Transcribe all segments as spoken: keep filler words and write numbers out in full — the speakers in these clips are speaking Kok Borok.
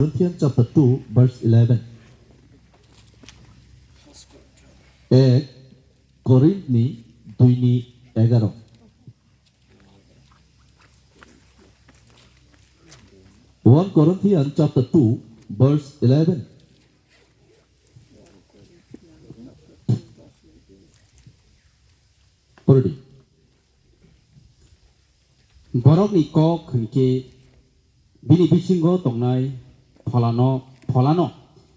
Corinthians chapter two, verse eleven. Ek Korinthni dui ni egaro. One Corinthians chapter two, verse eleven. Pori di. Borokni kok hinkhe bini bisingo tongnai pholano, pholano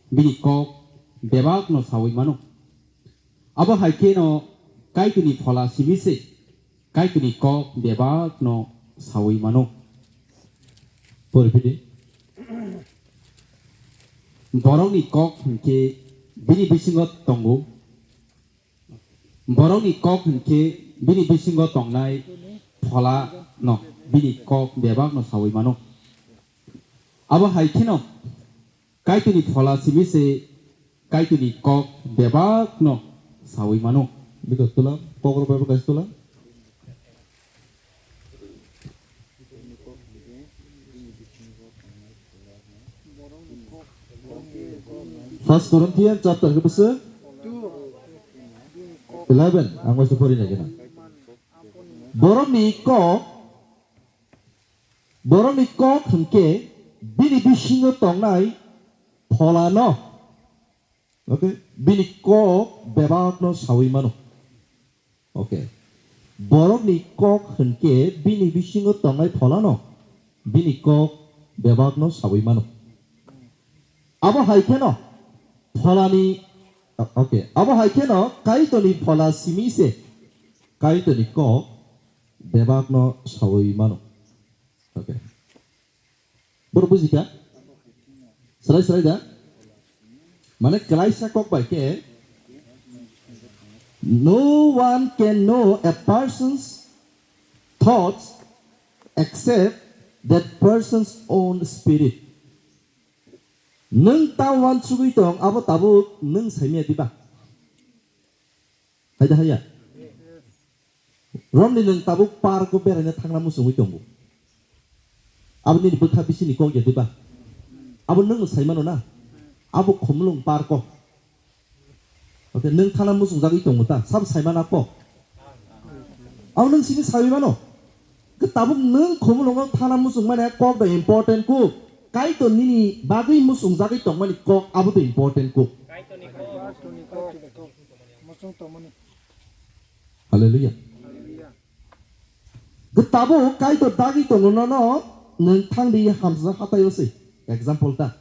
bini kok bebakno saui mano. Abo hai kheno Kaitorni phola simi se Kaitorni kok bebakno saui mano. Pori phidi. Borokni kok hinkhe bini bisingo tongo. Borokni kok hinkhe bini bisingo tongnai pholano bini kok bebakno saui mano. Abo hai kheno Kaitorni phola simi se Kaitorni kok bebakno saui mano. Biko tula, kokrok bai bo kaisa tula. First Corinthians chapter khe bwswk eleven, ang waisa pori nai gana. Borokni kok, borokni kok hinkhe bini bisingo tongnai pholano, okay, bini kok bebakno saui mano. Okay. Borokni kok hinkhe bini bisingo tongnai pholano bini kok bebakno saui mano. Abo hai kheno pholani, okay, abo hai kheno Kaitorni phola simi se Kaitorni kok bebakno saui mano. Okay. Borok bujikha? Srai srai da? Mane klaisa kok bai khe, "No one can know a person's thoughts except that person's own spirit." Nwng ta uansugwi tong, abo tabuk nwng saimaya diba? Hai da haiya? Romni nwng tabuk park o beraina thangna muchungwi tongo. Abo nini bwkha bisini kok ya diba? Abo nwng sai mano na? Abo Khumulwng park o. Oke, nwng thangna muchungjagwi tongo ta? Sabo sai mana kok? Abo nwng sini saui mano? Khe tabuk nwng Khumulwngo thangna muchung mani kok da important kuk. Kaitor nini bagwi muchungjagwi tongmani kok abo da important kuk. Hallelujah. Hallelujah. Gwi tabuk Kaitor dagi tongo nono, nwng thangdi hamsajak hatai o se. Example ta.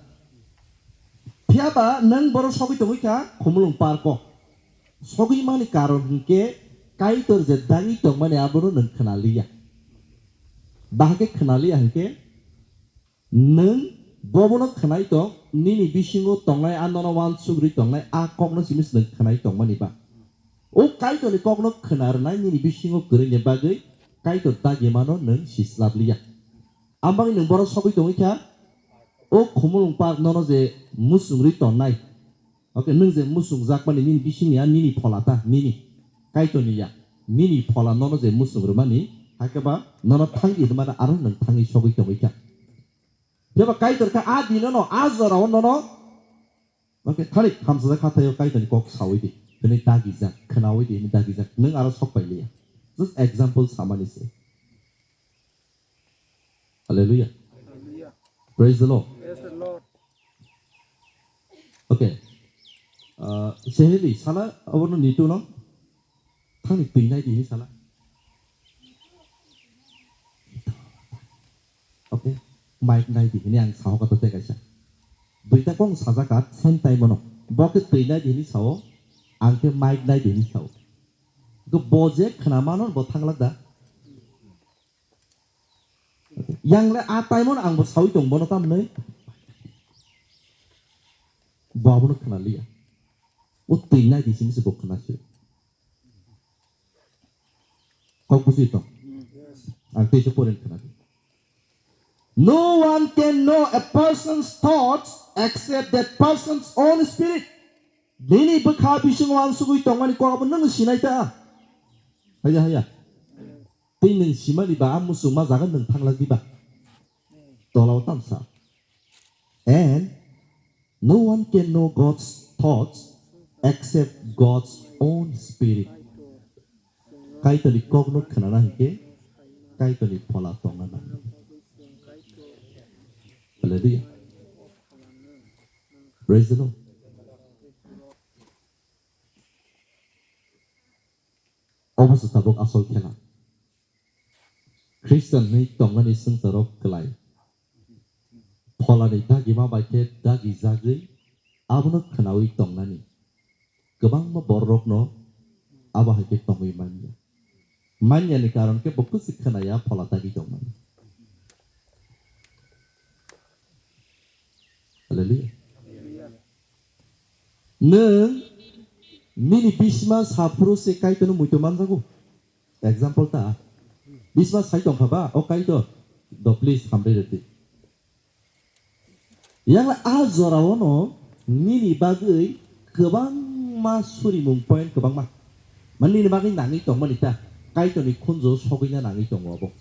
Phiya ba nwng boro sogwi tongwi kha Khumulwng park o. Sogwi mani karon hinkhe Kaitor je dagi tongmani abono nwng khna liya. Bahai khe khna liya hinkhe Nwng bobono khwnai tong, nini bisingo tongnai a nono uansugwi tongnai a kokno simi se nwng khwnai tongmani ba. O Kaitorni kokno khwna rwnai nini bisingo kwrwini bagwi Kaitor dagimano nwng sislap liya. Ang bagwi nwng boro sogwi tongwi kha, o Khumulwng park nono je muchungwi tongnai, oke, nwng je muchungjakmani nini bisingni a nini phola ta, nini, Kaitorni ya, nini phola nono je muchung rwmani, hakhe ba nono thangwi rwmani aro nwng thangwi sogwi tongwi kha. Phiya ba Kaitor kha a dino no, a jora o nono, oke, thani hamsajak hathai o Kaitor ni kok saui di. Hwnwi dagijak, khwnaui di hwnwi dagijak. Nwng aro sok pai liya. Just example samani se. Hallelujah. Hallelujah. Praise the Lord. Praise the Lord. Okay. Ah, seheli sala abono nitu no. Thangni twi nai di hinwi sala. Okay, mic nai di hinwi ang sao kata tei kaisa. Duita kong sajak at same time ono. Bo khe twi nai di hinwi sao, ang khe mic nai di hinwi sao. Go bo je khna mano bo thanglak da. Yang le a time ono ang bo saui tong bono tamni. Bo abono khna liya. O twi nai di sini se bo khna sio. Kok busi tong. Ang teisa poren khna di. No one can know a person's thoughts except that person's own spirit. Nini bwkha bisingo uansugwi tongmani kok abo nwng sinai ta. Haya, haya. Tei nwng simani ba a muchungma jaga nwng thanglak diba. Tolao tamsa. And no one can know God's thoughts except God's own spirit. Kaitorni kokno khnana hinkhe Kaitorni phola tongna nango. Hallelujah. Praise the Lord. Obo se tabuk asol khela. Christian hwnwi tongnani swngcharok kwlai. Pholani dagima bai khe dagijagwi abono khwnaui tongnani. Kwbangma bororokno abo hai khe tongwi manya. Manyani karon khe bo kwchwk khwnaya phola dagi tongmani. Hallelujah. Nwng nini bisma saphuru se Kaitorno muitu manjago. Example ta, bisma sai tongkha ba, o Kaitor, do please hamri rwdi. Yang a jorao no nini bagwi kwbangma surimung point kwbangma. Mani nini bagwi nangwi tongmani ta, Kaitorni khunju sogwina nangwi tongo obo.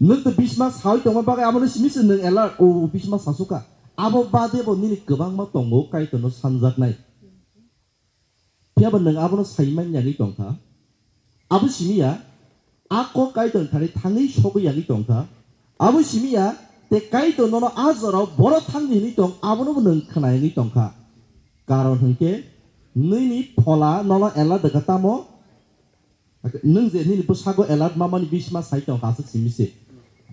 Nwng to bisma sai tongma bagwi abono simi se nwng alert, o bisma sasuka. Abo bade bo nini kwbangma tongo Kaitorno sanjaknai. Phiya bo nwng abono sai man yagwi tongkha. Abo simi ya, a kok Kaitorni thani thangwi sogwi yagwi tongkha. Abo simi ya, te Kaitor nono a jorao boro thangdi hwnwi tong, abono bo nwng khna yagwi tongkha. Karon hwnkhe nini phola nono ela dwkha tamo? Nwng je nini bwsago alert mamani bisma sai tongkha aswk simi se.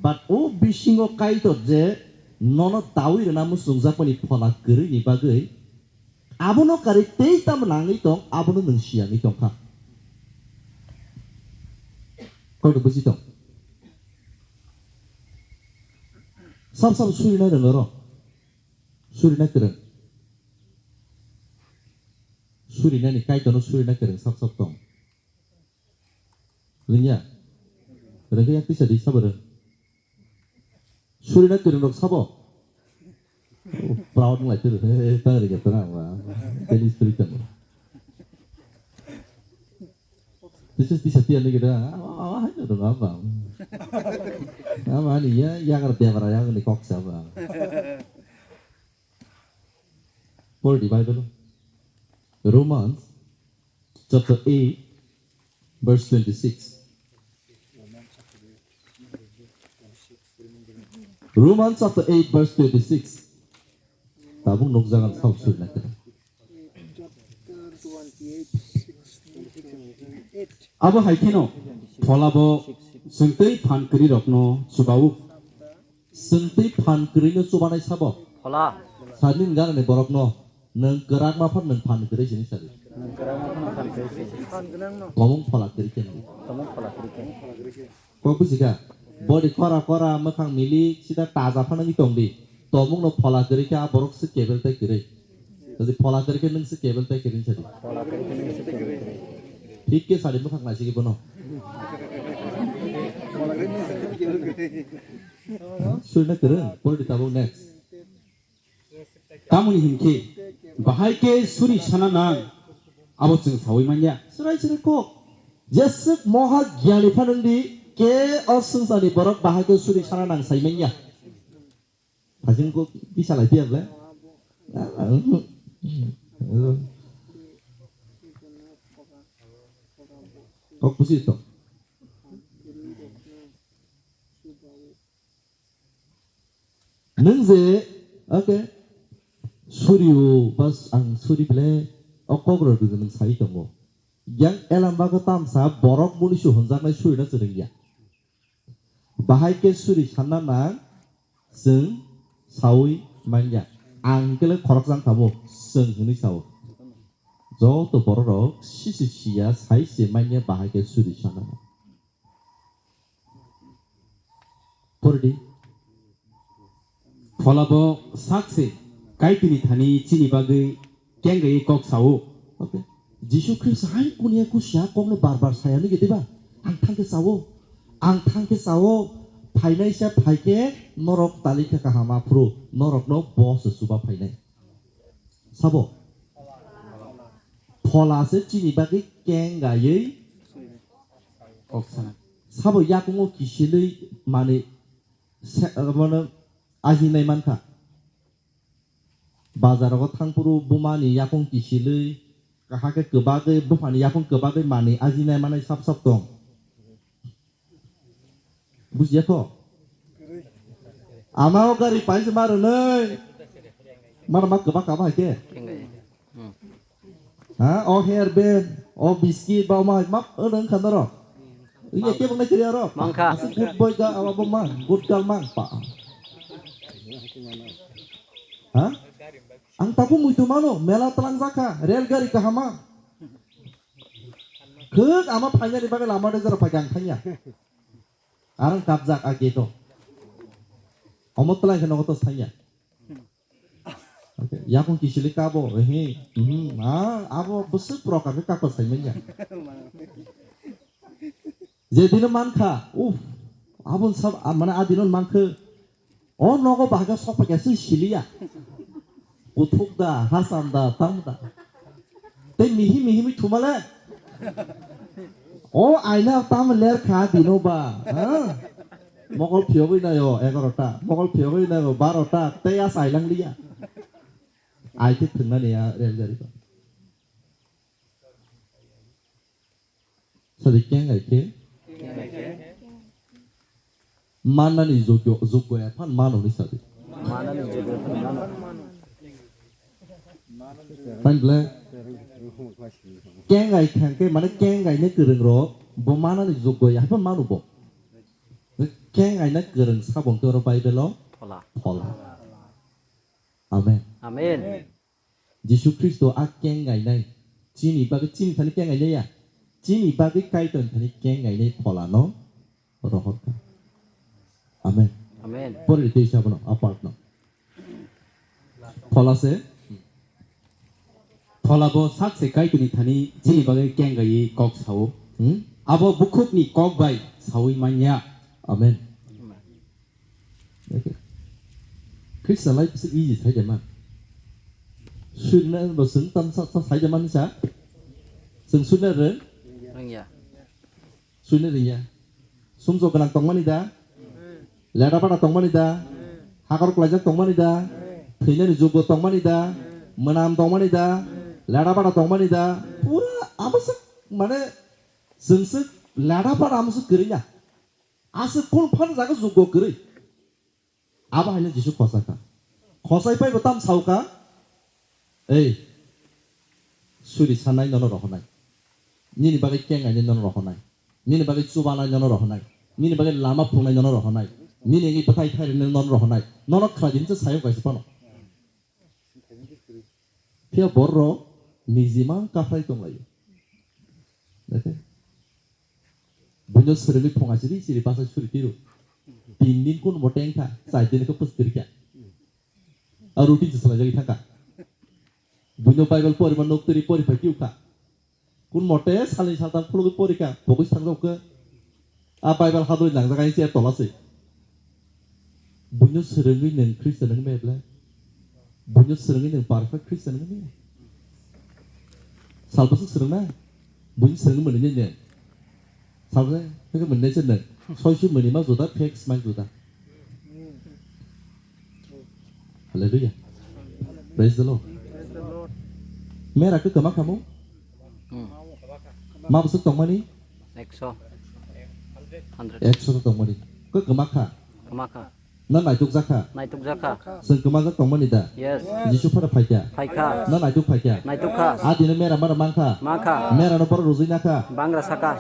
But o bisingo Kaitor je nono dawi rwna muchungjakmani phola kwrwini bagwi abono karwi tei tamo nangwi tong, abono nwng siyangwi tongkha. Kok buji tong? Sab sab surina rwng oro. Surina kwrwng. Surinani Kaitorno surina kwrwng sab sab tong. Linya. Rwngkhe yak tisa di sabo rwng. Surina kwrwng rok sabo. Oh, proud nang lai twi rw. He, tang rwgya tang ang ba. Teni suri tang. Tisa tisa tiya ni gida. Ama ama hai na dong ama. Ama ni ya ya kar dia bara ya ni kok sa ba. Por di Bible. Romans chapter eight, verse twenty-six. Romans chapter eight, verse twenty-six. Tabuk nukjagan sab suri na kena. Abo hai kheno pholabo chwng tei phan kwrwi rokno chubao. Chwng tei phan kwrwino chubanai sabo. Phola. Sani ganani borokno nwng kwrak ma phan nwng phan kwrwi sini sadi. Nwng kwrak ma phan phan kwrwi sini. Tomung phola kwrwi khe nwng. Tomung phola kwrwi khe. Kok buji kha? Body kora kora mwkhang milik sida taja phan wngwi tong di. Tomungno phola kwrwi khe a borok se kebel tai kwrwi. Jadi phola kwrwi khe nwng se kebel tai kwrwi sadi. Phola kwrwi khe nwng se kebel tai kwrwi. Thik khe sadi mwkhang naisigi bono. Surina kwrwng, pori di tabuk next. Tamoni hinkhe, bahai khe suri sana nang, abo chwng saui manya. Chwrai chwrai kok. Jeswk moha gyani phanangdi, ke o swngcharni borok bahai khe suri sana nang sai manya. Phajing kok bisa lai phiya ble. Kok busi to. Nwng je, okay, suri o, bas ang suri ble, o kok rok nwng sai tongo. Yang elam bago tamsa borok muni su honjaknai suri na chwrwng ya. Bahai khe suri sanna nang, chwng saui manya. Ang kele khorok jang tamo, chwng hwnwi sao. Joto borok rok sisi siya sai se manya bahai khe suri sanna nang. Pordi. Pholabo sakse kaitini thani chini bagwi kenggaiwi kok sao. Okay. Jisu Khristo hai kunia kusia kokno bar bar saya nigi diba? Ang thangke sao. Ang thangke sao. Phainai sa phaike norok tali khe kaham aphuru norokno bo se suba phainai. Sabo. Phola se chini bagwi kenggaiwi kok sana. Sabo yakungo kisilwi mani se-, mane ajinai mankha. Bazar rogo thangphuru bumani yakung kisilwi, kahake kwbagwi, buphani yakung kwbagwi manwi ajinai manai sap sap tong. Bujiya kho? Ama o gari paisa ma rwnwi. Mano ma kwbak kaba hai khe? Tingwi. Hmm. Ha, o hair band, o biscuit, ba ma, ma, o nang khan ro. Ini ke bang na kiri ro. Mangkha. Asuk good boy ga, aba bo ma, good girl mang pa. Ha? Ang taku muitu mano, mela tlang jaka, rel gari kahama. Khuk ama phainani bagwi lama de jora phai gang thangya. Arang kapjak a gate o. Omo tlang khe nogo to thangya. Okay. Yakung kisili kabo, ehe, mhm, ah, abo bwswk prokarni kakor saimanya. Je dino mankha, uff, abon sab, ah, mane a dino mankhe, o nogo bahaga sokphaikha se siliya. Kuthuk da, hasam da, tam da. Tei mihi mihi mi thumale. O aina tam ler kha dino ba, ha? Mokol phiyogwi nayo egarota, mokol phiyogwi nayo barota, tei a sailang liya. Ai khe thwngnani a rel gari ba. Sadi kengai khe? Mannani jogyo, jogyo ya phan mano ni sadi. Manani jogyo phan mano. Tang ble kengai thang khe mane kengai ne kwrwng rok bo manani jogyo ya phan mano bo. Kengai na kwrwng sabo hwnkhe oro Bible o Phola. Phola. Amen. Amen. Jisu Khristo a kengainai, chini bagwi chini thani kengainai ya, chini bagwi Kaitor thani kengainai pholano rohorkha. Amen. Amen. Pore tei sabono a part no. Phola se, phola bo sak se Kaitorni thani chini bagwi kengaiwi kok sao. Hmm? Abo bukhukni kok bai saui manya. Amen. Khristan lai bisi easy sai de man. Surina bo sung tam sa, sa sai de man sa. Sung surina re? Rengya. Surina rengya. Sumjo gwnang tongmani da? Leda pada tongmani da? Hakor klaijak tongmani da? Thwinani jugo tongmani da? Mwnam tongmani da? Leda pada tongmani da? Pura amo sak mane sung suk leda pada amo sak kwrwngya. Aswk kunu phano jaga jugo kwrwi. Abo haino Jisu khosakha. Khosai phaibo tam saukha, "Ei, suri sanai nono rohornai. Nini bagwi kengainai nono rohornai. Nini bagwi chubanai nono rohornai. Nini bagwi lama phungnai nono rohornai. Nini wngwi bwthai thairinai nono rohornai." Nono khlai di hinwi sayo kaisa phano. Phiya borok niji mang kaphrai tonglaio. Dekhe? Buino swrwngwi phunga chiri chiri basa suri tiro. Tin din kun bo tengkha, char din khe pwstirkha. A routine se swlaijagwi thangkha. Buino Bible porima nok tiri pori phai kiukha. Kun mote salni saltam khulugwi porikha, bokis thangjak khe. A Bible hadwi nangjak ai se tola se. Buino swrwngwi nwng Khristian wngwi maya ble? Buino swrwngwi nwng perfect Khristian wngwi maya? Salbasa swrwngna? Buino swrwngwi mwnwi nwng? Salbasa khe mwnwi se nwng? Soisu mwnwi ma juda, fake smile juda. Hallelujah. Praise the Lord. Mera khe kwma khamu? Hmm. Ma bwswk tongmani? Ekso. Hundred. Ekso ta tongmani. Khe kwma kha? Kwma kha. Na naituk jakha? Naituk jakha. Chwng kwmajak tongmani da? Yes. Jisu phara phaikha? Phaikha. Na naituk phaikha? Naituk kha. A dino mera mara mankha? Mankha. Mera no borok rujui nakha? Bangra saka.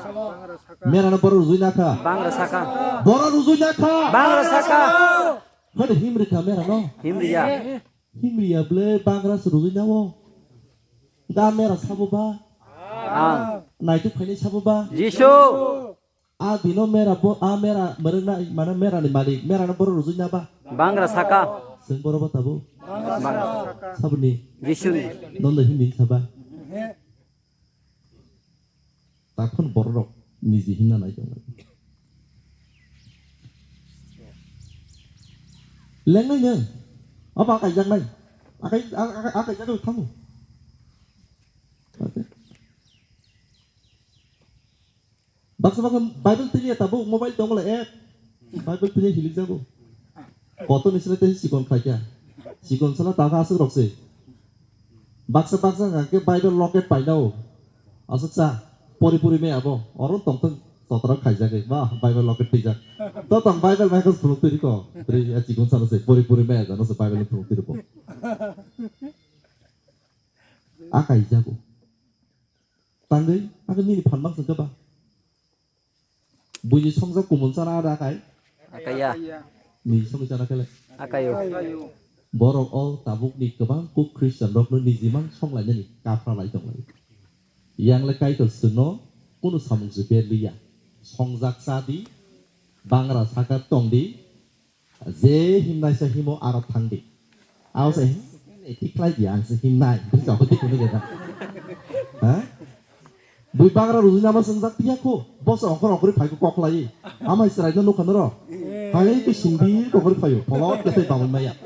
Mera no borok rujui nakha? Bangra saka. Borok rujui nakha? Bangra saka. Hade himri kha mera no? Himriya. Himriya ble bangra se rujui nawo. Da mera sabo ba? Ang. Naituk phainai sabo ba? Jisu. A dino mera bo, a mera mrwngna, mane mera ni malik, mera no borok rujui na ba? Bangra saka. Chwng borok ba tabuk? Bangra. Saboni? Jisuni. Nono himri saba? Takhon borok rok niji hinna nai tong lai. Lengnai nwng. Abo akai jaknai. Akai, akai, akai jaknai thango. Baksa baksa Bible tini ya tabuk mobile tong lai app. Bible tini hilik jago. Kotor ni sile tei chikon khlai kha. Chikon sala ta kha aswk rok se. Baksa baksa hwnkha khe Bible locket painao. Aswk cha. Pori pori me abo. Oro tong tong totra khaijak. Ba Bible locket twijak. To tong Bible mai khe phuluk twi riko. Tri a chikon sala se. Pori pori me jano se Bible phuluk twi riko. A kaijago. Tangwi, a khe nini phan mang sengkhe ba. Buini songjak kumun chana ada kai. Akaya. Ni songwi chana kele. Akayo. Borok o tabuk ni kwbang kuk Christian rok no niji mang songlainani kaphra lai tonglai. Yang le Kaitor suno kunu samung se berliya. Songjak cha di, bangra saka tong di, je himnai se himo aro thang di. Aro se himnai thik khlai di, ang se himnai. Bini jabo thik kunu gana. Ha? Bui bagra rujui nama swngjak tiya ko. Boso ongkhor ongkhorwi phai ko kok lai. Amai chwrai no nukha noro. Hai to sindi kokor phayo. Polo kete bamon maya.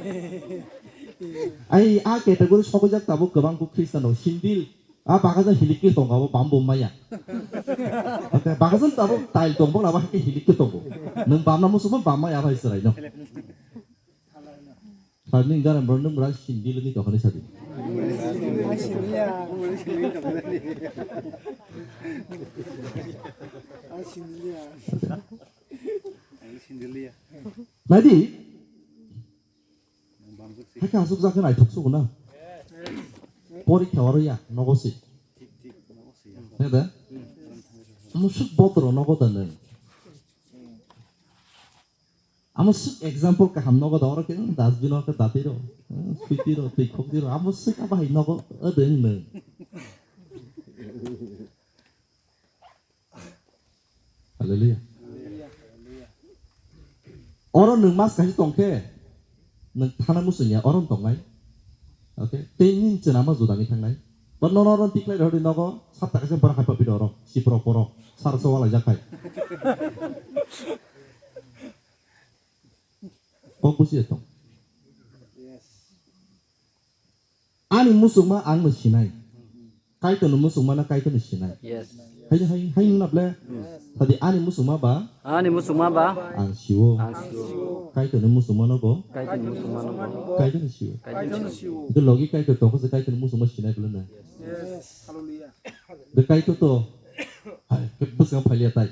Ai a category sokojak tabuk kwbang ko Christian rok sindil. A bagajan hilik ke tongo abo bambo maya. Bagajan tabuk tail tongo laba ke hilik ke tongo. Nung bamna musubo bam maya bai chwrai no. Sadi ni garan borok nung bwra sindi lagi tokani sadi. Nadi. Hake asuk jake naithok sugo na. Porikha oro ya nogo si. Nede. Musuk botoro nogo da nung. Amo sik example kaham nogo da oro ke dustbin o ke dati ro, sweety ro, twi khok di ro, amo sik abo hai nogo adeng nung. Hallelujah. Oro nung mas kaisa tong khe, nung thana muchung ya, oro tong nai. Okay, tei nini chwna ma juda ni thang nai. But nono oro tiklai rw di nogo, sat taka se bwrang hai pa phi oro, sipro poro, sar so wala jak hai. Kok busi tong. Ani muchungma ang no sinai. Kaitor ni muchungma no Kaitor ni sinai. Yes. Hai hai hai na ble. Tadi ani muchungma ba. Ani muchungma ba. Ang siwo. Ang siwo. Kaitor ni muchungma no bo. Kaitor ni muchungma no bo. Kaitor ni siwo. Kaitor ni siwo. Itu logi Kaitor tong khe Kaitor ni muchungma sinai ble na. Yes. Hallelujah. De Kaitor to. Hai, ke bwsang phalia tai.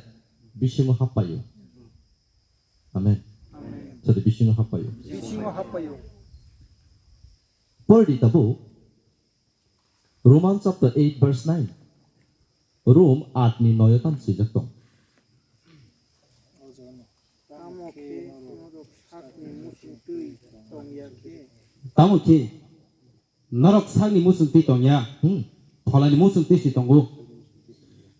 Bisingo happaio. Amen. Amen. Sadi bisingo happaio. Bisingo happaio. Pori di tabo. Roman chapter eight verse nine. Rom aat ni noyo tam swijak tong. Tamo khe norok sakni muchung twi tong ya khe. Tamo khe norok sakni muchung twi tong ya. Hmm. Pholani muchung twi si tongo.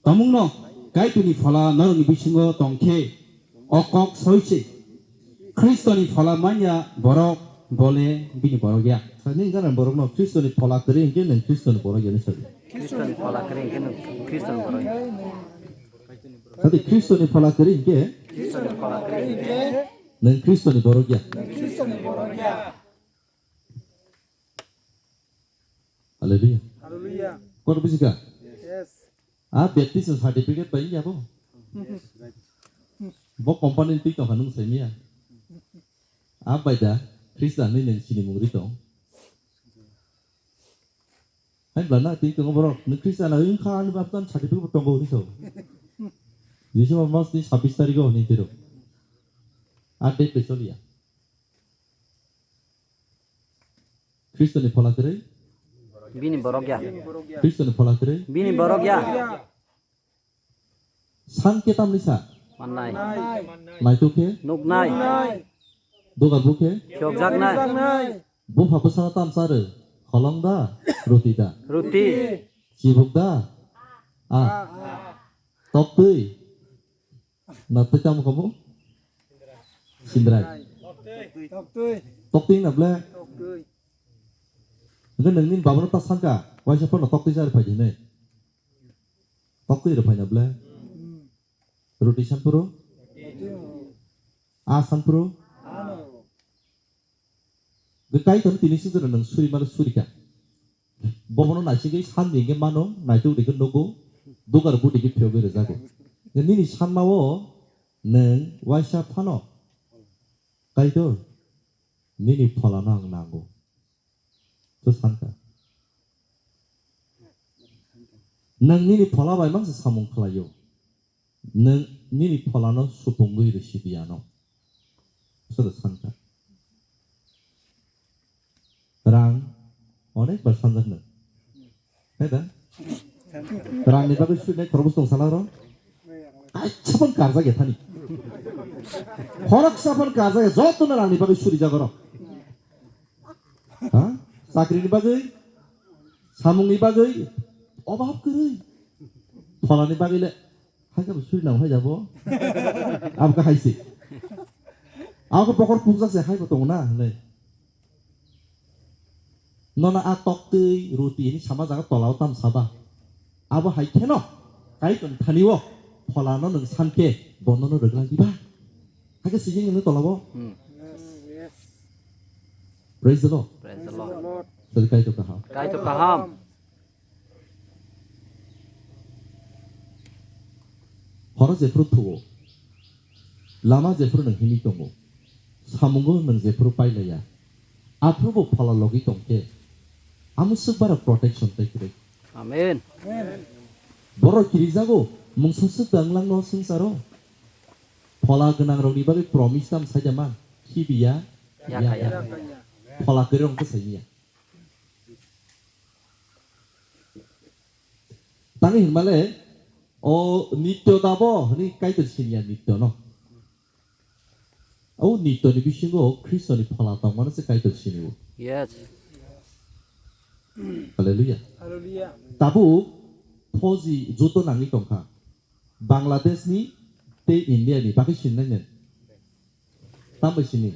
Tamungno Kaitorni phola norokni bisingo tong khe o kok soi se. Khristoni phola manya borok bole bini borok ya. Sani gana borokno Khristoni phola kwrwi hinkhe nwng Khristoni borok ya ni sabi. Khristoni phola kwrwi hinkhe nwng Khristoni borok ya. Sadi Khristoni phola kwrwi hinkhe Khristoni phola kwrwi hinkhe nwng Khristoni borok ya. Nwng Khristoni borok ya. Hallelujah. Hallelujah. Kor bisi ka? Yes. A baptism certificate bai ya bo. Bo company twi tong kha nung sai miya. A bai da Christian ni neng sini mungri tong. Hai bla na twi tong borok ni Christian na yung kha ni baptism certificate tongo ni so. December mas ni sabis tarikh o ni tiro. A date pe choliya. Khristoni phola kwrwi? Bini borok ya. Khristoni phola kwrwi? Bini borok ya. San khe tamni sa? Mannai. Naituk khe? Nuknai. Dugar bu khe? Khiyokjaknai. Bupha bwsano tam cha rw? Kholong da? Ruti da? Ruti. Chibuk da? A. Toktwi? Na twi tamo kamo? Sindrai. Toktwi. Toktwi na ble? Toktwi. Hwnkhe nwng nini babano ta sanka, waisa phano toktwi cha rwphai di hinwi. Toktwi rwphai na ble? Hmm. Roti sanphuru? Roti. A sanphuru? Ano. Bwkhai tong tini sijora nwng suri mano suri kha. Bobono naisigwi san di hwnkhe mano, naituk di hwnkhe nugo, dugar budi hwnkhe phiyogwi rwjago. Nini sanmao nwng waisa phano Kaitor Nini pholano ang nango. Chwng sankha. Nwng nini phola bai mangsa samung khlaio. Nwng nini pholano supungwi rwsi di ano. Sodo sankha. Rang onek bar sanjak nwng. He da? Rangni bagwi suinai khorokbwswk tong sala oro? Kaisa phano karjak ya thani. Khoroksa phano karjak ya, jotono rangni bagwi surijak oro. Ha? Chakrini bagwi, samungni bagwi, obab kwrwi. Pholani bagwi le, hai khe bo suri nang hai jabo. Abo khe hai se. Abo khe bokor pukjak se hai bo tongo na, hinwi. Nono a toktwi, ruti hinwi sama jaga tolao tam saba. Abo hai kheno, Kaitor thani o, pholano nwng san khe, bo nono rwgwlak diba? Hai khe sijing nwng tolao? Hmm. Praise the Lord. Praise the Lord. Tadi Kaitor kaham. Kaitor kaham. Horo jephuru thuo, lama jephuru nwng himwi tongo, samungo nwng jephuru pailaiya, aphuru bo phola logi tongkhe, amswk bara protection tei kwrwi. Amen. Borok kirijago, mungsa swk da wnglang no swngcharo. Phola gwnang rokni bagwi promise tam saida man, khibiya, Yakaya. Yakaya. Phola kwrwi rok khe saimiya. Tangwi hinmale, o nityo dabo hwnwi Kaitor siniya nityo no. O nityo ni bisingo Khristo ni phola tongmano se Kaitor sinio. Yes. Hallelujah. Hallelujah. Tabuk phoji judo nangwi tongkha. Bangladesh ni tei India ni bagwi sinai nen. Tam bai sini.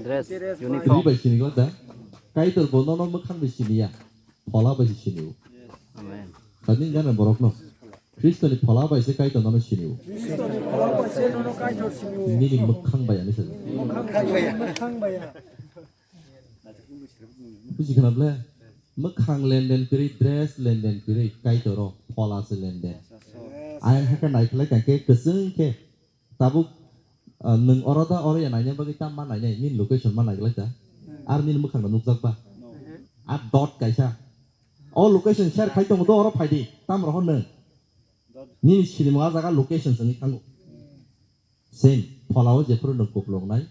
Dress, uniform. Twi bai sini gota. Kaitor bo nono mwkhang bai siniya. Phola bai sini. Amen. Tani gana borok no. Khristo ni phola bai se Kaitor nono sini. Nini mwkhang bai ani sini. Buji khana ble. Mwkhang lenden kwrwi, dress lenden kwrwi, Kaitor o phola se lenden. Ayang hakhe naikhlai kangkhe kwchwng khe. Tabuk, ah, nwng oro da oro ya naina bagwi tam ma nainai, nini location ma naiglai da. Ar nini mwkhang no nukjak ba. A dot kaisa. O location share khai tongo do oro phai di. Tam rohor nwng. Nini sinimung a jaga location se wngwi thango. Same, phola o jephuru nwng kuplok nai,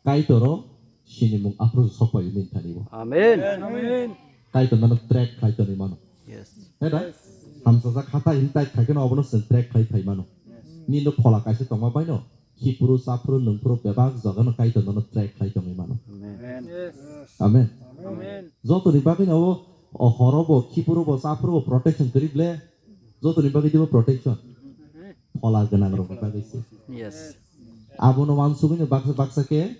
Kaitor o sinimung aphuru sok pai nini thani bo. Amen. Amen. Kaitor nono track khlai tongwi mano. Yes. He da? Hamsajak hatai hwn tai khai kheno obono chwng track khlai phai mano. Nini no phola kaisa tongma bai no, khiphuru, chaphuru, nwngphuru bebak jagano Kaitor nono track khlai tongwi mano. Amen. Yes. Amen. Amen. Jotoni bagwi no o, o horo bo, khiphuru bo, chaphuru bo protection kwrwi ble. Jotoni bagwi dibo protection. Phola gwnang rokni bagwi se. Yes. Abono wansugwi no baksa baksa khe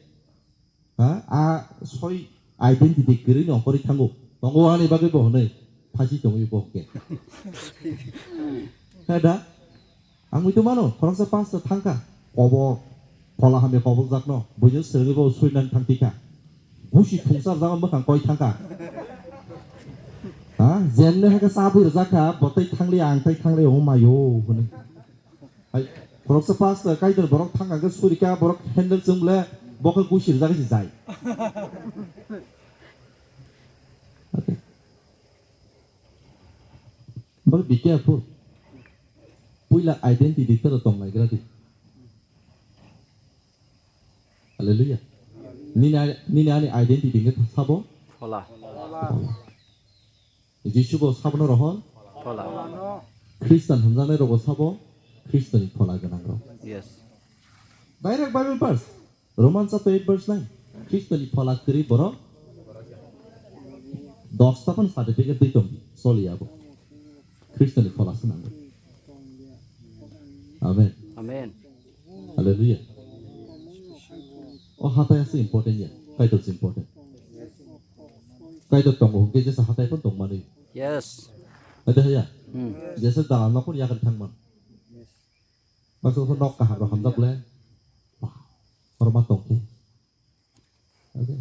Ha, a soi identity kwrwi no ongkhorwi thango. Tongo ani bagwi bo hwnwi phasi tongwi bo hwnkhe. Ha da? Ang muitu mano, khoroksa pastor thangkha. Kobor, phola hamya kobor jakno, buino swrwngwi bo suinani thangtikha. Busi thungsar jago mwkhang koi thangkha. Ha, jemne hakhe chabwi rwjakha, bo tei thangli ang tei thangli omo mayo hwnwi. Hai, khoroksa pastor Kaitor borok thang hwnkhe surika borok handle chwng le bo khe gusir jagwi se jai. Bo be careful. Puila identity tero tong naigra di. Hallelujah. Nini ani, nini ani identity hwnkhe sabo? Phola. Phola. Jisu bo sabono rohor? Phola. Khristan hwnjaknai rogo sabo Khristoni phola gwnang rok. Yes. Direct Bible verse. Roman chapter eight verse nine. Khristoni phola kwrwi borok dosta phano certificate twi tong di. Choli abo. Khristoni phola se nango. Amen. Amen. Hallelujah. O hatai ase important ya. Kaitor se important. Kaitor tongo hwnkhe jesa hatai phano tongmani. Yes. Ada haya. Hmm. Jesa dalan nokon yakan thangman. Baksa baksa nok kaham rok hamjak le. Wah, oro ma tongkhe. Okay.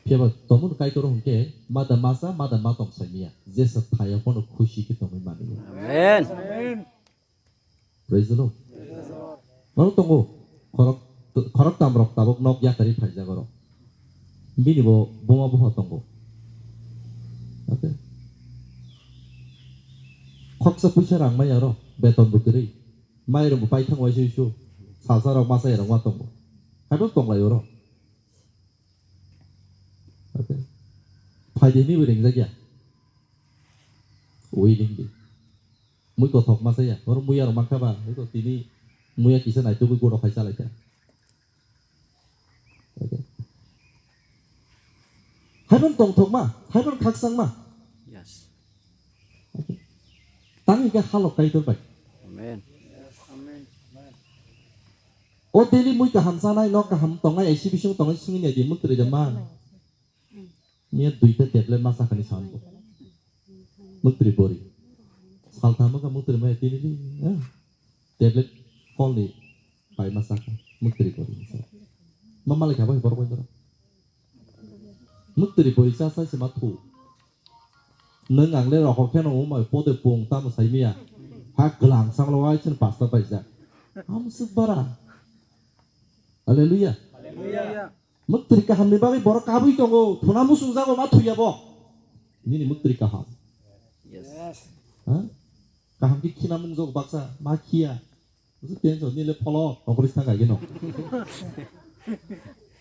Phiya ba tongmani Kaitor hwnkhe mada masa, mada ma tong saimiya. Jesa thaya phano khusi khe tongwi mani. Amen. Praise the Lord. Oro tongo khorok, khoroktam rok tabuk nok yakarwi phaijak oro. Bini bo buma bupha tongo. Okay. Khoksa puisa rang maya ro, beton bo kwrwi. Mai rok bo paithang waisa isu. Salsa rok masa rok ma tongo. Haibo tonglai oro. Okay. Phaidi ni bo ringjak ya. Willing di. Mui kothok masa ya. Oro mui aro mankha ba. Iko tini mui ya kisa nai tugui godo khai chalai kha. Okay. Haiphano tongthokma, haiphano khaksangma. Yes. Okay. Tang hingke halok Kaitor bai. Amen. O daily mui kaham chanai, nok kaham tongnai, A C bising tongnai, sungwi nai di, muktri da man. Miya duita tablet ma sakani san bo. Muktri bori. Salta maka muktri maya tini di. Eh. Tablet kolni pai ma saka. Muktri bori. Ma malik apa borok bai doro. Muktri bori sa sa se ma thu. Nang ang le rokok kheno umai pode pung tamo sai miya. Ha glang sang lo ai chen pasta bai ja. Am suk bara. Hallelujah. Hallelujah. Muktri kahamni bagwi borok kabui tongo, thuna musung jago ma thuya bo. Nini muktri kaham. Yes. Ha? Kaham ki khina mung jok baksa, ma khiya. Busu tenso nile pholo, okori sanga gino.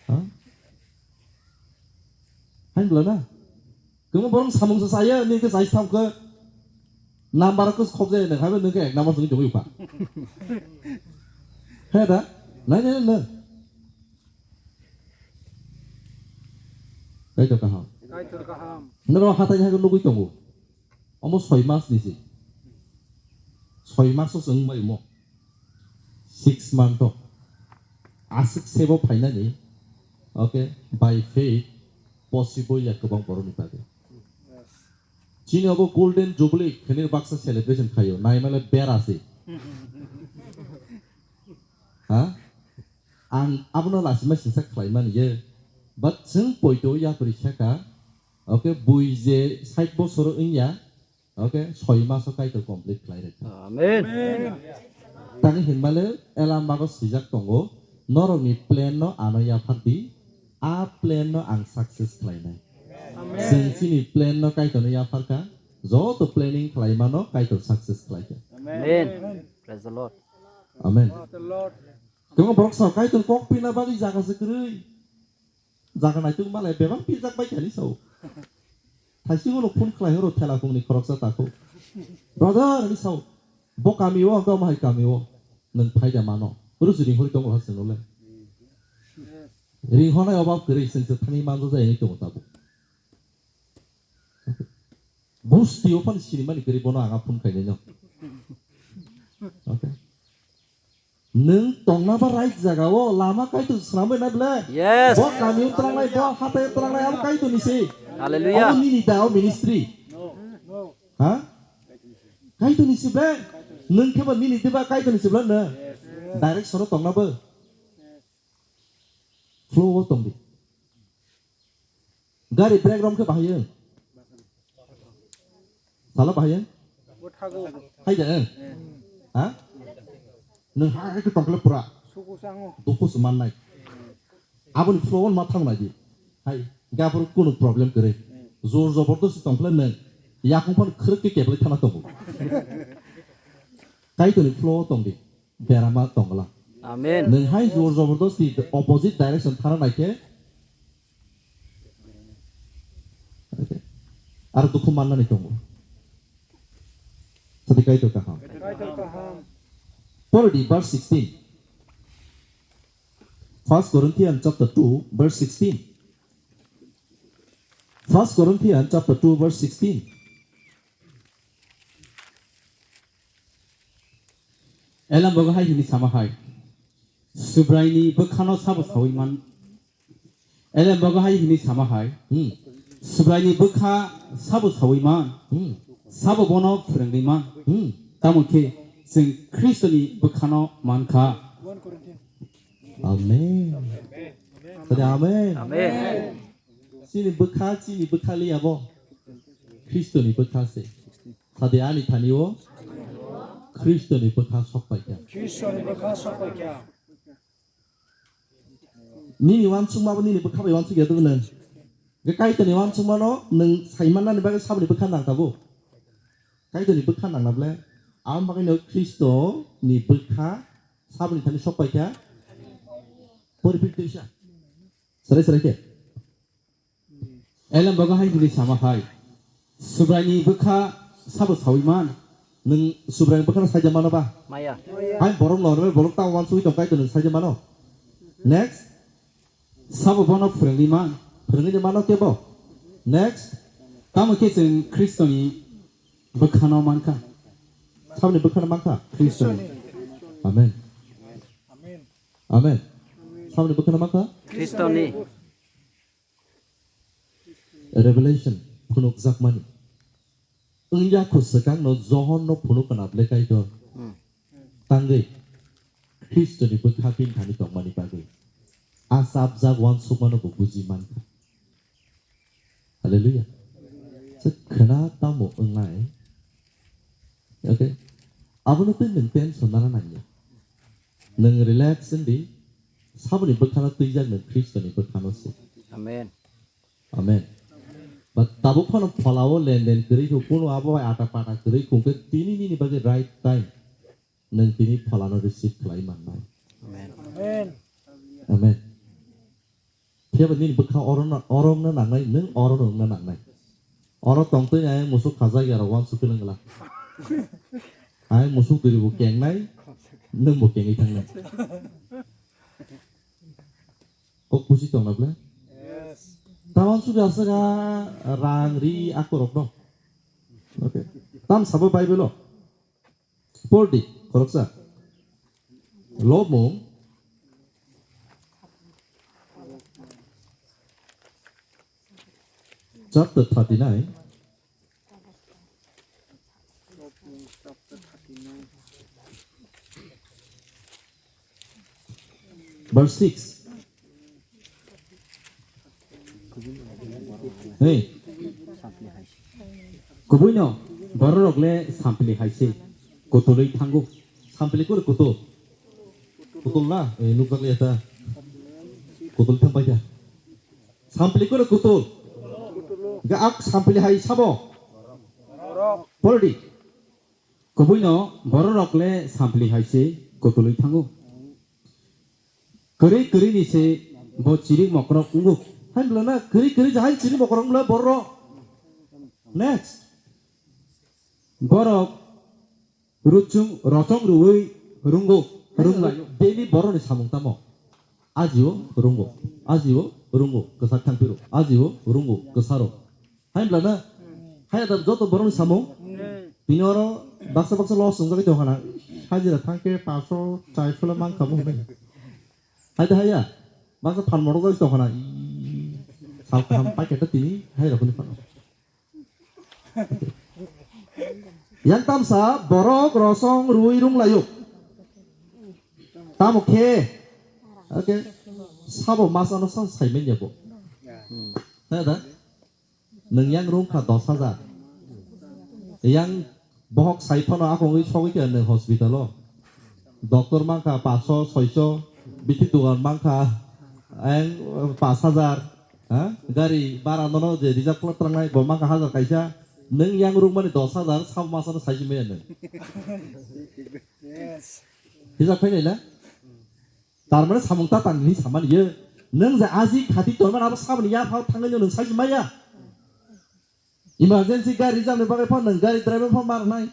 Ha? Hain bla na? Kemo borong samung sa saya, ni ke sai sam ke. Number ke khobje ne, habe ne ke ek number sung jogoi pa. He da? Nai nai nai. Kaitor kaham. Kaitor kaham. Noro hatai hago nugui tongo. Omo soi mas ni si. Soi mas o chwng bai mo. Six month o. Aswk sebo phainani. Okay, by faith possible ya kwbang borok ni bagwi. Chini obo Golden Jubilee khenir baksa celebration khaio. Naimale bera se. Ha? Ang abono lasima singsa khlaimani ye. But chwng poito yapri saka. Okay, bui je sait bosor wngya. Okay, soi maso Kaitor complete khlai rwkha. Amen. Tani hinmale ela mago swijak tongo. Norokni plan no ano yaphar di. A plan no ang success khlainai. Chwng chini plan no Kaitor no yapharkha. Joto planning khlaimano Kaitor success khlaikha. Amen. Praise the Lord. Amen. Praise the Lord. Kwbangma borok sao, Kaitor kok pina bagwi jaga se kwrwi. Jaga naituk malai bebak pijak bai kani sao. Thaising ulo phone khlai horo thela khungni khoroksa takhuk. Brother, ni sao. Bo kami o, ang kamo hai kami o. Nwng phaida mano. Rusi ring hori tongo ha chwng le. Ring honai obab kwrwi chwng se thangwi manjo jai ni tongo tabuk. Busti o phano sinimani kwrwi bono ang a phone khainai no. Okay. Nwng tongna ba right jaga o lama Kaitor swnamwi na bwle? Yes. Bo kami o trangnai, bo hatai o trangnai, abo Kaitor ni se. Hallelujah. Abo nini da o ministry. Ha? Kaitor ni se bwle? Nwng khe bo nini diba Kaitor ni se bwle no? Direction o tongna bo. Flow o tong di. Gari brake rom khe bahai wng. Sala bahai wng? Hai da wng? Ha? Nwng hai khe tongkhle pura. Dukhu se mannai. Aboni flow on ma thang nai di. Hai, gabur kunu problem kwrwi. Jor jobordosti tongkhle nwng yakung phano khwrwk khe keplai thana tongo. Kaitorni flow o tong di. Berama tongla. Amen. Nwng hai jor jobordosti opposite direction thana naikhe, ar dukhu mannani tongo. Sadi Kaitor kaham. Kaitor kaham. Pore di verse sixteen. First Corinthians chapter two, verse sixteen. First Corinthians chapter two, verse sixteen. Elem bogo hai hini sama hai. Subraini bwkhano sabo sawi man. Elem bogo hai hini sama hai. Hmm. Subraini bwkha sabo sawi man. Hmm. Sabo bono phwrwngwi man. Hmm. Tamo khe chwng Khristoni bwkhano man kha. Amen. Sadi amen. Amen. Chini bwkha, chini bwkha li abo. Khristoni bwkha se. Sadi ani thani o Khristoni bwkha sok pai kha. Khristoni bwkha sok pai kha. Nini wansukma bo nini bwkha bai wansuk ya dugno. Hwnkhe Kaitorni uansukmano nwng saimanani bagwi saboni bwkha nang tabuk. Kaitorni bwkha nangna ble? Aboni bagwino Khristoni bwkha saboni thani sok paikha. Pori piri twisa. Serai serai khe. Elem bago hai hwnwi sama hai. Subraini bwkha sabo sawi man. Nwng Subraini bwkhano saija mano ba? Maya. Hai borok no rw borok ta uansugwi tong Kaitor nwng saija mano. Next. Sabo bono phwrwngwi man. Phwrwngwi mano kebo. Next. Tamo khe chwng Khristoni bwkhano mankha. Saboni bwkhano mankha. Khristoni. Amen. Amen. Saboni bwkhano mankha. Khristoni. Revelation phunukjakmani. Wngya khu swkangno Johonno phunuk khna ble Kaitor. Hmm. Tangwi Khristoni bwkha bini thani tongmani bagwi. A chapjak uansukmano bo buji mankha. Hallelujah. Se khna tamo wngnai. Okay. Abono twi nwng tension nana nangya. Nwng relax wngdi. Saboni bwkhano twijak nwng Khristoni bwkhano se. Amen. Amen. But tabuk phano pholao lenden kwrwi kho, kuno abo hai ata pata kwrwi kho, hwnkhe tini nini bagwi right time nwng tini pholano receive khlai mannai. Amen. Amen. Phiya ba nini bwkha oro na, oro wngna nangnai, nwng oro no wngna nangnai. Oro tongtwi ayang musuk khajak ya rok uansuk khe nwng glak. Ayang musuk duri bo kengnai, nwng bo kengwi thangnai. Kok busi tongna ble? Yes. Tamang sudah sega rang ri aku rok no. Okay. Tam sabo Bible lo. Por di, khoroksa. Lobmung. Chapter thirty-nine. Verse six. Hey. Kubuino bororok le sampili hai se kutulwi thango. Sampili kore kutul. Kutul na? Eh, nukjak liya ta. Kutul thang paikha. Sampili kore kutul. Ga ak sampili hai sabo. Poldi. Kubuino bororok le sampili hai se kutulwi thango. Kwrwi kwrwi ni se bo chirik mokrok wngo. Hai bwlana kwrwi kwrwi jahai chirik mokrok wngla borok. Next. Borok ruchung rochong rwui rungo. Rungo. Daily borok ni samung tamo. Ajio rungo. Ajio rungo. Kwsak thangphiro. Ajio rungo. Kwsaro. Hai bla na? Hai da joto borok ni samung. Tini oro baksa baksa loss wngjagwi tongkha na. Hajira thangkhe paso chai phula mankha bo hwnwi. Hai da haya. Baksa phan morok jagwi tongkha na. Sal kaham paikhe ta tini hai rokni phano. Yang tamsa borok rosong rui rung layo. Tamo khe. Okay. Sabo masano sa saimanya bo. Hai da? Nwng yang rung kha dos hajar. Yang bohok sai phano akongwi sogwi kha nwng hospital o. Doctor man kha paanch sho, soi sho, bithi dogan man kha ang paanch hajar. Ha? Gari bara nono je reserve khlai trangnai bo man kha hajar kaisa. Nwng yang rung mani dos hajar, sabo masano sai si maya nwng. Yes. Hijab khainai na? Tar mane samung ta tang hinwi samani ye. Nwng je aji khati tonmani abo saboni yaphao thangnai nwng saisi maya. Emergency gari rijak ni bagwi phano nwng gari driver phano ma rwnai.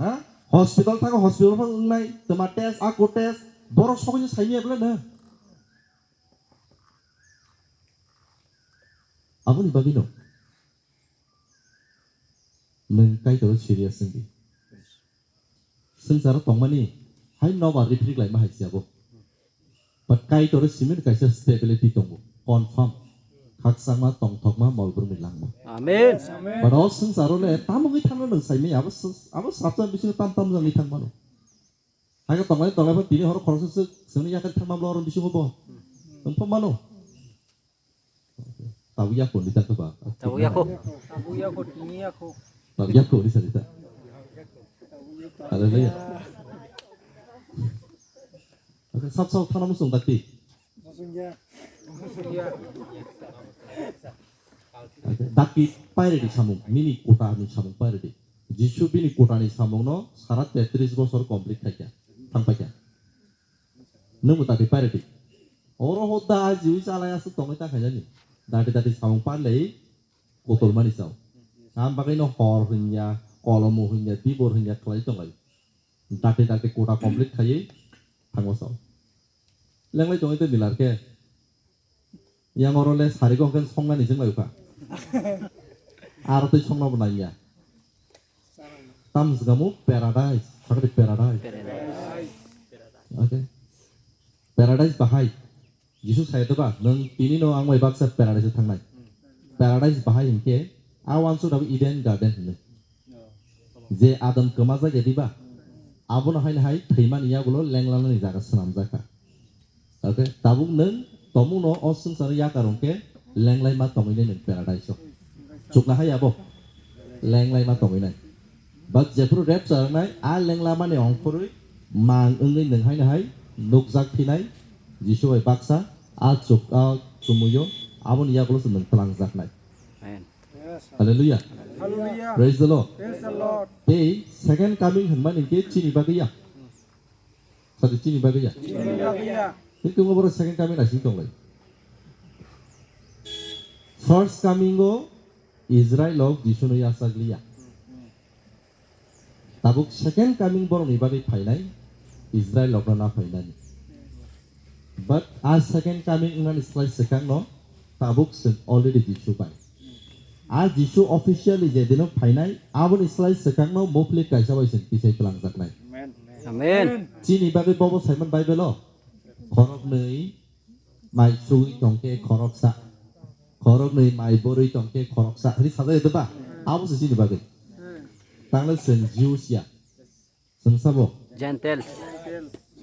Ha? Hospital thango hospital phano wngnai. Twma test, ako test. Borok sogwi saimaya bwle nwng. Aboni bagwi no. Nwng Kaitor serious wngdi. Swngcharo tongmani hai nobar riprik laima hai siya bo. But Kaitor simi kaisa stability tongo, confirm. Khakchangma, tongthokma, molbrumni langma. Amen. But o swngcharo le tamogwi thangno nwng saimanya, abo s-, abo swrapsa bisingo tam tam jangwi thangmano. Haikhe tonglai tonglai bo tini horo khoroksa swk swngni yakari thangma bwla oro bisingo bo. Nwng pha mano. Tabuk yako ni ta khe ba. Tabuk yako. Tabuk yako, tini yako. Tabuk yako ni sa ni ta. Hallelujah. Oke, sab sab thana musung dakti. Musung ya. Musung ya. Dakti pairedi samung, nini kotani samung pairedi. Jisu bini kotani samungno sara tetris bosor complete khaikha, thangpaikha. Nwngbo dakti pairedi. Oro hoda ajiui chalai aswk tongwi ta khainani. Dakti dakti samung parlai kotolmani chao. Ang bagwino hor hwnya, kolomo hwnya, dibor hwnya khlai tonglai. Dakti dakti kota complete khaiwi thangma chao. Lenglai tongwi tei milar khe. Yang oro le sari kok khe songnani jeng lai kha. Aro tei songna bo nangya. Tam sgamu paradise, sakri paradise. Okay. Paradise bahai. Jisu sai to ba, nang tini no ang bai baksa paradise thangnai. Paradise bahai hinkhe, a wansu dabu Eden Garden hinwi. Je Adam kwmajak ya diba? Abono haino hai thwimani yagulo lenglanani jaga swnamjakha. Okay, tabuk nwng tomungno o swngcharo yakar hwnkhe lenglai ma tongwinai nwng paradise-o. Chukna hai abo? Lenglai ma tongwinai. But jephru rapture wngnai, a lenglamani ongkhorwi mang wngwi nwng haino hai nukjak phinai, Jisu bai baksa, a chuk-, a chumuyo, aboni yagulo se nwng twlangjaknai. Amen. Hallelujah. Hallelujah. Praise the Lord. Praise the Lord. Tei second coming hwnmani khe chini bagwi ya. Sadi chini bagwi ya. Chini bagwi ya. Kintu ngo boro second coming asing tonglai. First coming o Israel o Jisu no yachak liya. Tabuk second coming borokni bagwi phainai, Israel rokno na phainani. But a second coming wngnani slai swkangno tabuk chwng already Jisu bai. A Jisu officially je dino phainai, aboni slai swkangno moplik kaisa bai chwng kisai twlangjaknai. Amen. Chini bagwi bobo Simon Bible o khoroknwi mai chugwi tongkhe khoroksa, khoroknwi mai borwi tongkhe khoroksa hwnwi sajak ya ba? Abo se chini bagwi. Tangle chwng Jews ya. Chwng sabo? Gentiles.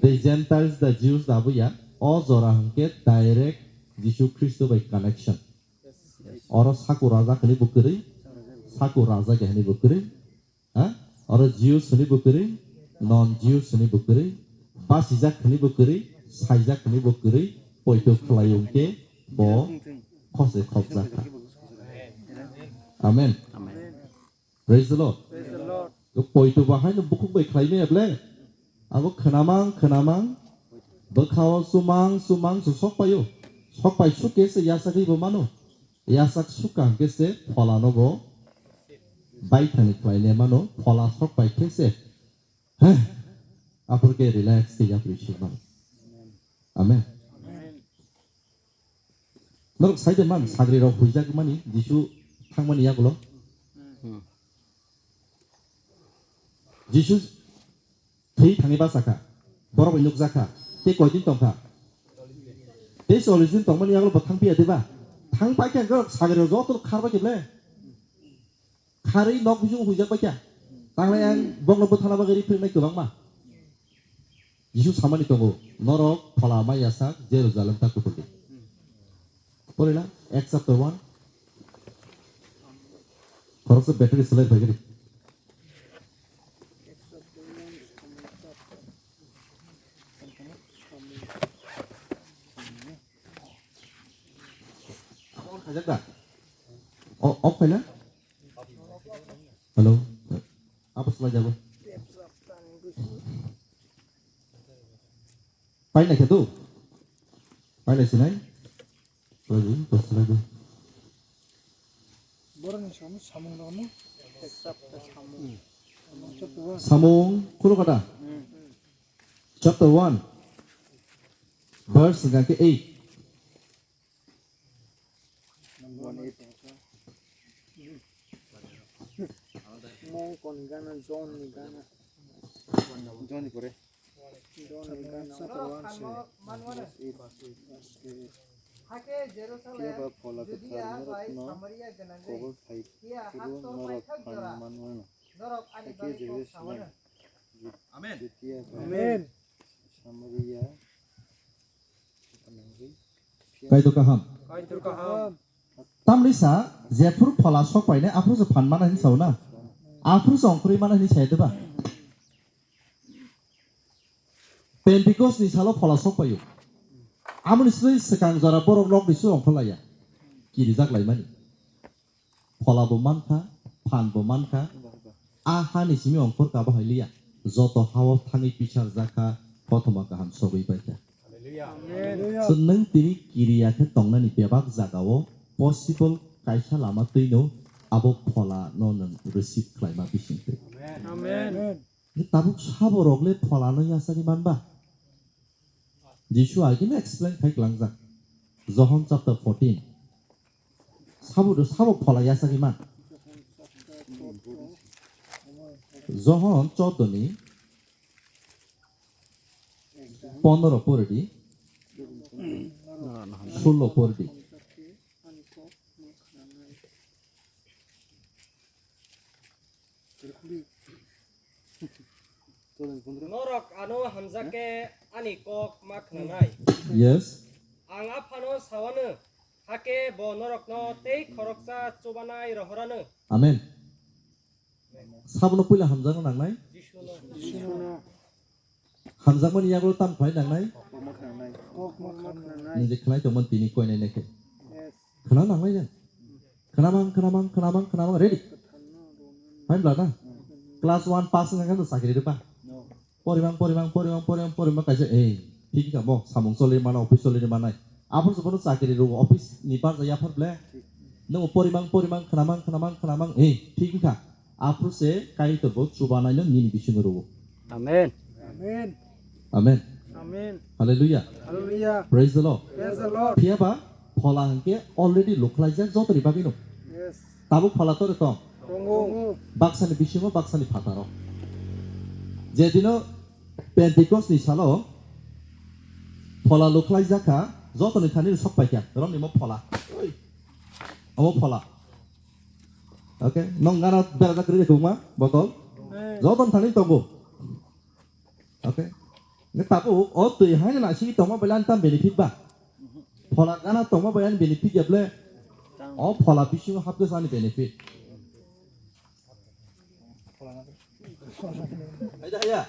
Tei Gentiles da Jews da abo ya. O jora hwnkhe direct Jisu Khristo bai connection. Oro saku raja hwnwi bo kwrwi, saku raja khe hwnwi bo kwrwi. Ha? Oro Jews hwnwi bo kwrwi, non Jews hwnwi bo kwrwi, basijak hwnwi bo kwrwi, saijak hwnwi bo kwrwi, poito khlai wngkhe bo khose khokjak kha. Amen. Amen. Praise the Lord. Praise the Lord. Poito bahaino bukhuk bai khlai maya ble? Abo khwnamang, khwnamang, bwkhao chumang, chumang se sok paio. Sok pai suk khe se yachagwi bo mano. Yachak sukha hwnkhe se pholano bo baithangni khlainai mano, phola sok pai khe se, heh, aphuru khe relax khe yapri se mano. Amen. Norok sai de man, sagri rok huijak mani, Jisu thangmani yagulo. Hmm. Jisu thwi thangwi bachakha, borok bai nukjakha, tei koitin tongkha? Tei chollish din tongmani yagulo bo thang phiya diba? Thang paikha hwnkhe sagri rok joto khar bai khe ble. Kharwi nok bising huijak bai kha. Tanglai ang bokno bwthana bagwi ri phirnai kwbangma. Jisu samani tongo, norok phola mai yasak Jerusalem ta kuphur di. Porila, Acts chapter one. Khoroksa battery selai phai gini. Abo on khajak da? O, off khaina? Hello? Abo selai jabo. Painai khe tu? Painai sinai? Lagi, pas lagi. Borokni samung, samung rokno. Samung. Samung, kulo kata? Hmm. Chapter one, verse hingka khe eight. Number one, eight. Mongkoni gana, John ni gana. John ni pore. John ni gana. Chapter one se. Verse eight. Verse eight. Phiya ba phola kwthar norokno kobor khai phuru norok phan manmano. Hakhe Jerusalem, Ju-, Amen. Judea bai Amen. Samaria Kaitor kaham. Kaitor kaham. Tamni sa, jephuru phola sok painai, aphuru se phan mana hinwi sao na? Aphuru se ongkhorwi mana hinwi saya diba? Pentecost ni salo phola sok paio. Amoni sri swkang jora borok nok ni swi ongkhorlaiya. Kirijak laimani. Phola bo mankha, phan bo mankha. A hani simi ongkhor kabo hai liya. Joto hao thangwi pisarjak kha, kothoma kaham sogwi paikha. So nwng tini kiriya khe tongnani bebak jagao possible kaisa lama twino abo phola no nwng receive khlaima bisingtwi. Amen. Tabuk sabo rok le phola no yasagwi manba? Jisu agini explain khai klangjak. Johon chapter fourteen. Sabo do sabo phola yasagwi man. Johon chordo ni pondro pori di, sullo pori di. Norok ano hamjak khe ani kok ma khnanai. Yes. Ang Aphano sawano, hakhe bo norokno tei khoroksa chubanai rohorano. Amen. Sabono puila hamjakna nangnai. Hamjakmani yagulo tam khlai nangnai. Nini je khlai tongmani tini koinai nai khe. Khna nangnai jang. Khna mang, khna mang, khna mang, khna mang, ready? Hai bla na? Class one pass wngkha khe chakri rwba. Porimang, porimang, porimang, porimang, porimang kaisa, eh, thik wngkha bo, samung choli mano, office choli manai. Aphuru se bono chakri rwo, office ni barja yaphar ble. Nung porimang, porimang, khna mang, khna mang, khna mang, eh, thik wngkha. Aphuru se Kaitor bo chubanai no nini bisingo rwo. Amen. Amen. Amen. Amen. Hallelujah. Hallelujah. Praise the Lord. Praise the Lord. Phiya ba phola hwnkhe already lukhlaijak jotoni bagwi no. Yes. Tabuk phola tore tong. Tongo. Baksani bisingo, baksani phataro. Jedino Pentecost ni salo phola lukhlaijak kha, jotoni thani sok paikha, romni mo phola. Oi. Omo phola. Okay, nong gana berajak kwrwi kwbangma botol. Amen. Joton thani tongo. Okay. Nge tabuk o twi hai na si tongma belai tam benefit ba. Phola gana tongma belai benefit ya ble. O phola bisingo hapte sani benefit. Hai da ya.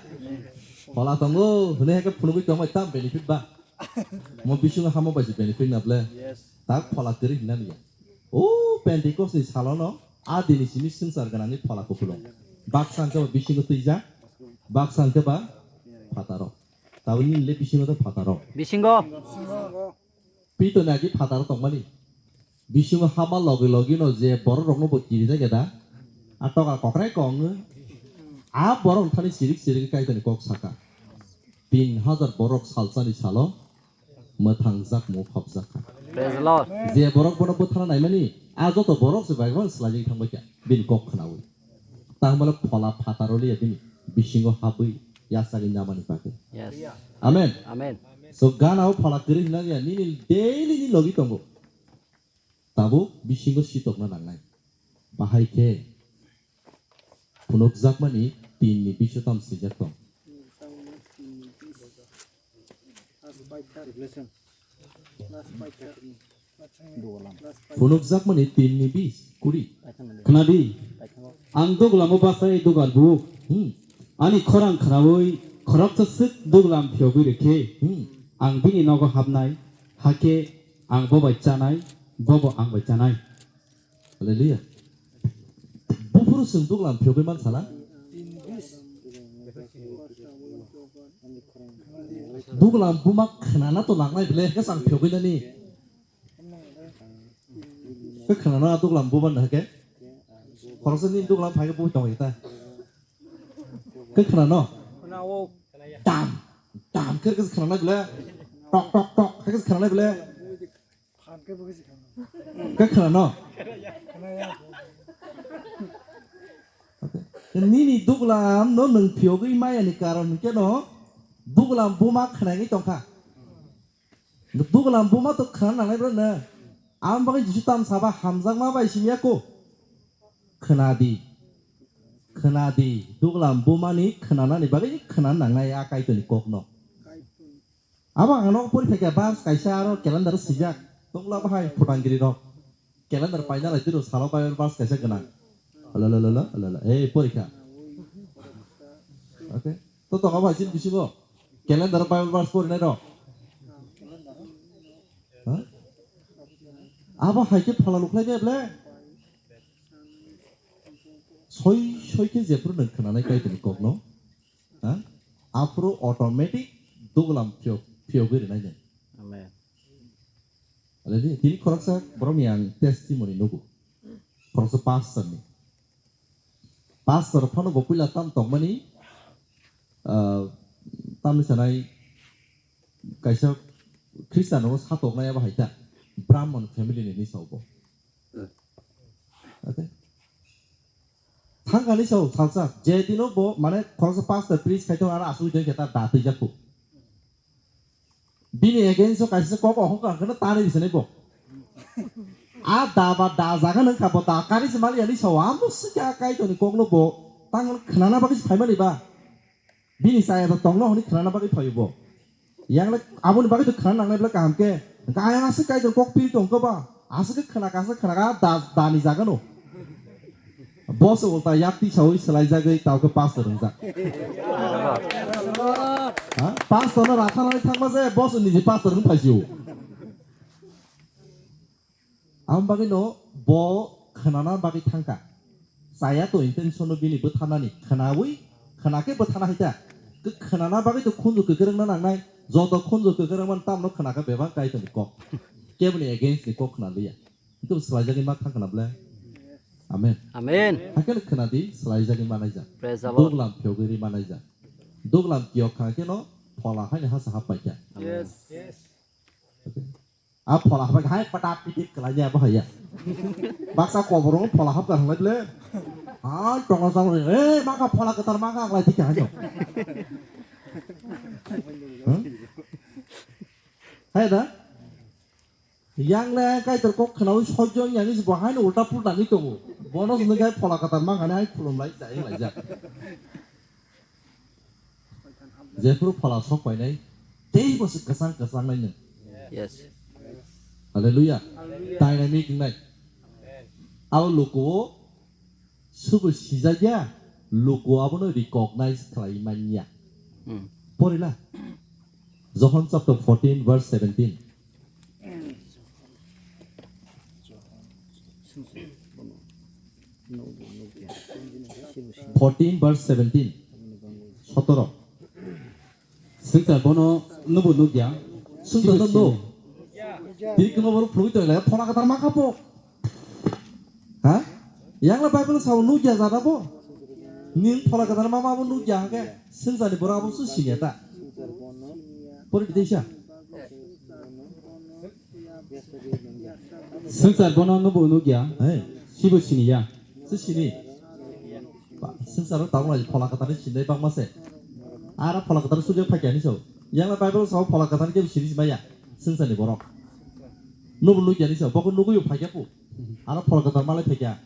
Phola tongo, hune ke phunugwi tongma tam benefit ba. Mo bisingo hamo bai si benefit na ble. Yes. Tak phola kwrwi hinna liya. O Pentecost ni salono a dini simi swngchar gwnangni phola kuphulung. Baksa hwnkhe ba bisingo twijak, baksa hwnkhe ba phataro. Tabuk nini le bisingo tei phataro. Bisingo. Pito ni agi phataro tongmani. Bisingo hama logi logi no je borok rokno bo kirijak ya da. A toka kokrai kong. A borok thani sirik sirik Kaitor ni kok saka. Tin hajar borok salsa ni salo mwthang jak mu khopjak kha. Praise the Lord. Je borok bono bwthana naimani, a joto borok se bai bai swlaiwi thangbai kha, bini kok khnaui. Tangmala phola phataro liya bini bisingo habwi yasagwi namani bagwi. Yes. Amen. Amen. So gana o phola kwrwi hinna liya, nini daily ni logi tongo. Tabuk bisingo sitokna nangnai. Bahai khe phunukjakmani tin ni biso tam swijak tong. Phunukjakmani tin ni bis kuri. Khnadi, ang duglam o bachai dugal bu. Hmm. Ani khorang khnaui khoroksa swk duglam phiyogwi rwkhe. Hmm. Ang bini nogo hapnai, hakhe ang bo bai chanai, bo bo ang bai chanai. Hallelujah. Buphuru chwng duglam phiyogwi man sana? Duglam buma khnana to nangnai bele, hwnkhe chwng phiyogwi nani. Khe khnana duglam buma na hwnkhe? Khoroksa nini duglam phaikhe bui tongwi ta. Khe khnano? Dam, dam khe khe khnana bele. Tok, tok, tok khe khe khnana bele. Khe khwnano? Nini duglam no nwng phiyogwi maya ni karon hwnkhe no duglam buma khwnangwi tongkha. Duglam buma to khwna nangnai bro no. Ang bagwi Jisu tam saba hamjakma bai simi ya ko. Khwnadi. Khwnadi. Duglam bumani khwnanani bagwi khwna nangnai a Kaitorni kokno. Abo ang nogo pori phaikha verse kaisa aro calendar o swijak. Tongla bahai phutang giri rok. Calendar paina lai tiro salo bai verse kaisa gwnang. Ala la la la la la. Ei pori kha. Okay. To tongo bai chini bisingo. Calendar bai verse pori nai rok. Ha? Abo hai khe phala lukhlai be ble. soi soi khe jephuru nwng khwnanai Kaitorni kokno, ha? Aphuru automatic duglam phiyok, phiyogwi rwnai nwng. Amen. Already, tini khoroksa borokni ang testimony nugo. Khoroksa pastor ni. Pastor phano bo puila tam tongmani, ah, tamni sanai kaisa Khristian rokno satoknai abo hai ta. Brahman family ni hinwi sao bo. Okay? Thangkani sao salsa, je dino bo, mane, khoroksa pastor preach khai tong, aro asugwi tong khe ta da twijak kho. Bini against o kaisa kok ohong ka kheno tani bisinai bo. A da ba da jaga nang kha bo da kari se mali ani sao amo sika Kaitorni kokno bo tang khwnana bagwi se phaimani ba. Bini chaya da tongno hwnwi khwnana bagwi phaio bo. Yang le aboni bagwi to khwnana nangnai bwle kaham khe. Hwnkhe ayang aswk Kaitor kok piri tong khe ba. Aswk khe khwna ka, aswk khwna ka da, dani jaga no. Boss ulta yakti sawi swlaijagwi tawkhe pastor wngjak. Ha? Pastor no rathanani thangma je boss niji pastor wng phaisio. Ang bagwi no bo khwnana bagwi thangkha. Chaya to intention no bini bwtharnani khwnawi khwnakhe bwtharna haita. Khe khwnana bagwi to khunju kwkwrwngna nangnai. Joto khunju kwkwrwngmani tamno khwnakha bebak Kaitorni kok. Keboni against ni kok khwnaliya. Hwnkhe bo swlaijagwi ma thang khwna ble. Amen. Amen. Hakhe khwnadi swlaijagwi manaijak. Praise the Lord. Duglam phiyogwi ri manaijak. Duglam kiyok kha khe no phola haini hasa hap paikha. Yes. Okay. A phola hap hai pata piti kwlai ya bo haya. Baksa koboro phola hap ka hanglai ble. Hai tongla sang re. Eh, maka phola kwthar maka anglai thik hanyo. Huh? Hai da? Yang le Kaitor kok khnawi sojjo yang is bahai no ulta pulta ni tongo. Bono sini kai phola kwthar maka ni hai khulum lai chai lai jak. Jephuru phola sok painai, tei bo se kwchang kwchang nai nwng. Yes. Hallelujah. Dynamic wngnai. Abo luku o subu sijak ya, luku abono recognize khlai man ya. Hmm. Porila. John chapter fourteen verse seventeen. Fourteen verse seventeen. Sotoro. Swngchar bono nubo nukya. Swngchar no no. Tini kwma borok phunugwi tongla, phola kwthar ma kha bo. Ha? Yang le Bible sao nukya jada bo. Ning phola kwthar ma ma bo nukya hake. Swngchar ni borok abo su sinya ta. Pori di sa. Swngchar bono nubo nukya. Hai. Sibo siniya. Se sini. Ba, swngcharo tabuk lai phola kwthar ni sinai bangma se. Ara phola kwthar sujak phaikya ni so. Yang le Bible sao phola kwthar ni kebo sini maya. Swngchar ni borok. Nubo nukya ni so. Boko nugwi phaikya pu. Ara phola kwthar malai phaikya.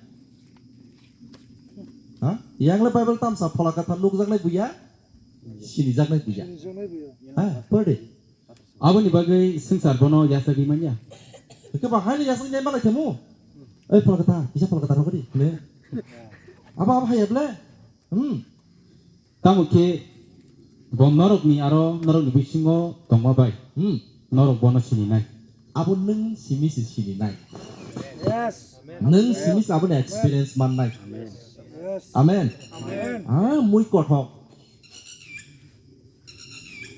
Ha? Yang le Bible tamsa phola kwthar nukjak nai buya. Sinijak nai buya. Ha, pori di. Aboni bagwi swngchar bono yachagwi manya. Hwnkhe ba haino yachagwi manya khe mu? Oi pholkata, kisa pholkata rogwi di, ne? Abo, abo haiya ble? Hmm. Tamo khe bo norokni aro norokni bisingo tongma bai. Hmm. Norok bono sininai. Abo nwng simi se sininai. Yes. Nwng simi se aboni experience mannai. Yes. Amen. Amen. Ah, mui kothok.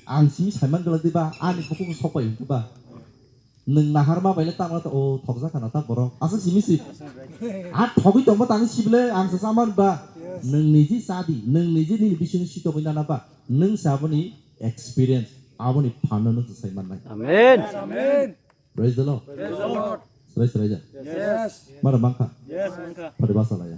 Ang simi saiman gala diba, ani bukugo sopai hwnkhe ba. Nwng naharma baile tamo ta, o thokjak khana ta borok. Asa simi si. A thogwi tongma tang sible, ang sa saman ba. Nwng niji sadi, nwng niji nini bisingni sitogwi nana ba. Nwng sa aboni experience, aboni phanno nwng sa saiman nai. Amen. Amen. Praise the Lord. Praise the Lord. Srai srai ja. Yes. Mara mangkha. Yes, mangkha. Pari basa laya.